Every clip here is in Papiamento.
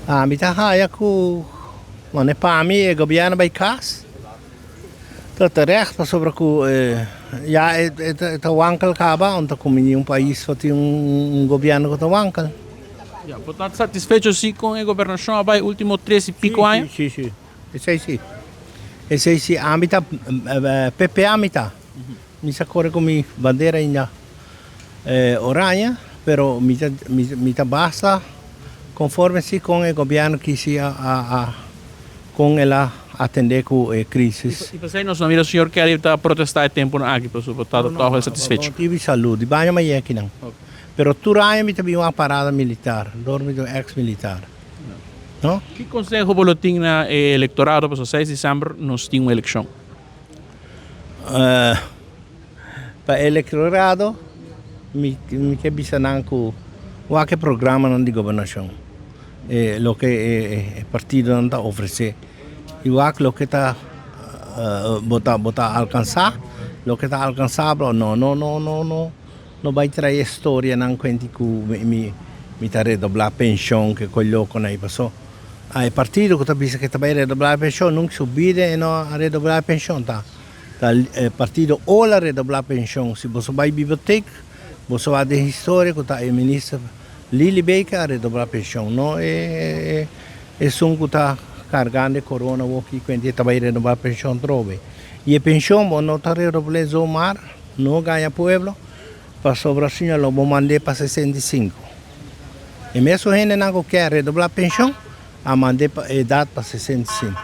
Ami ta haya ku mane pa mi e gobièrnu bai kas ta terecht pasobra ku ya e ta wankel kaba unda ku mi un pais por tin un gobièrnu ku ta wankel. Ya, bo ta satisfecho si kon e gobernashon a bai ultimo tres i piko aña? Si, si, si. Esei si. Esei si. Ami ta PPA mi ta. Mi sa kore ku mi bandera ainda oranje, pero mi ta mi ta basta konforme si kon e gobièrnu kisi a a kon el a atendé ku e krisis. I p'esei nos no mira señor Kelly ta protestá e tempunan aki pasobra bo ta tòg el satisfecho. Bo motibu di salú, di baña maña akinan. Pero tur aña mi ta bin wak parada militar, dor mi ta un ex militar. No? Ki konseho bo lo tin na e elektorado pasobra seis disèmber nos tin un elekshon? Pa elektorado mi mi ke bisa nan ku wak e programanan di gobernashon, e loke e partidonan ta ofresé i wak loke ta bo ta bo ta alkansá, loke ta alkansabel o no. No no no no no bai trae e storianan kuenti ku mi mi ta redoblá penshon ke koi lokonan ei paso. A e partido ku ta bisa ku e ta bai redoblá e penshon nunka su bida e no a redoblá e penshon. Ta ta e partido Ola redoblá penshon. Si boso bai bibliotek boso wak den historia ku ta e minister Lily Baker a redoblá penshon no e esun ku ta kargando e korona awoki kuenti e ta bai redoblá penshon trobe. I e penshon bo no ta redobl'é zomar no gaña pueblo pasobra asina lo bo mand'é pa 65. E mesun hendenan ku kier redoblá penshon a mand'é pa edat pa 65.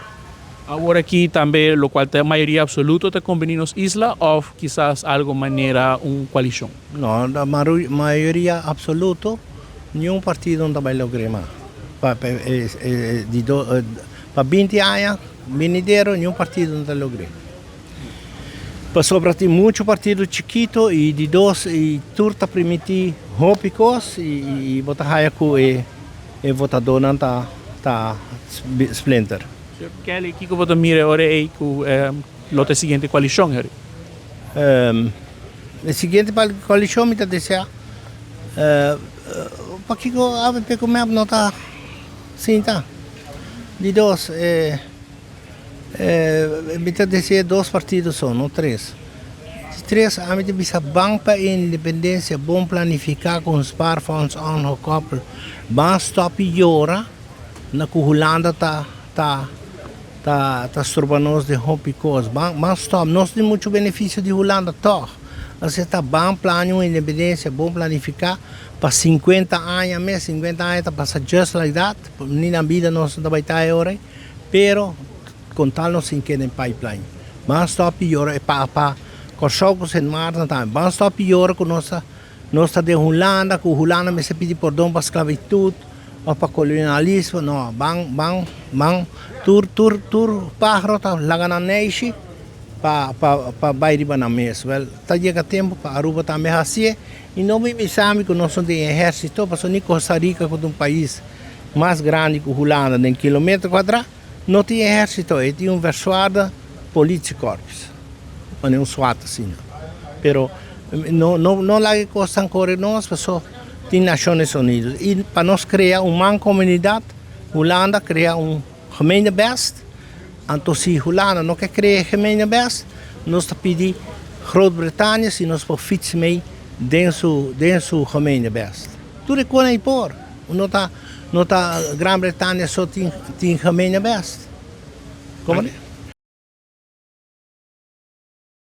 Awor aki tambe lokual ta e mayoria absoluto ta kombini nos isla òf kisas algo manera un koalishon? No, ta mayoria absoluto niun partido no ta bai logr'é mas. Pa pa 20 aña binidero niun partido no ta logr'é. Pasobra tin mucho partido chikito y di dos y tur ta primiti hopi cos y bo ta haya cu e votadonan ta ta splinter. Señor Kelly, kico bo ta mira e ora ey cu lo ta e siguiente coalicion heri? E siguiente coalicion mi ta desea pakico avp cu mep no ta sinta? Di dos e. Mi ta desea dos partido so, no tres. Di tres, ami ta bisa ban pa e independencia bon planifica cu un spaarfonds aangekoppeld. Ban stop di yora na cu Hulanda ta ta ta ta stroba nos den hopi cos. Ban ban stop. Nos tin mucho beneficio di Hulanda toch. Asina ta ban plania un independencia bon planifica pa 50 aña mes. 50 aña ta pasa just like that. Ni na bida nos no ta bay ta e ora ey. Pero con tal nos tin keda den pipeline. Ban stop di yora e pa pa Corsou cu Sint Maarten tambe. Ban stop di yora cu nos ta nos ta den Hulanda cu Hulanda mester pidi pordon pa sclavitud of pa colonialismo. No, ban ban ban tur tur tur paharo ta laga nan neishi pa pa pa bay riba nan mes. Wel ta yega tempo pa Aruba tambe hacié y no mi bisa mi cu nos no tin ehercito pasobra ni Costa Rica cu ta un pais Mas grandi ku Hulanda den kilometer kuadrá, no tin ehérsito, e tin un verswaarde politiekorps, manera un swat asina. Pero no no no laga e kosnan kore nos paso tin Naciones Unidas. I pa nos krea un mancomunidad, Hulanda krea un gemeenebest, anto si Hulanda no ke krea e gemeenebest, nos ta pidi Groot Britania si nos por fits mee den su den su gemeenebest. Tur e kos ei por. No ta no ta Gran Bretania so tin tin gemene best. Como di?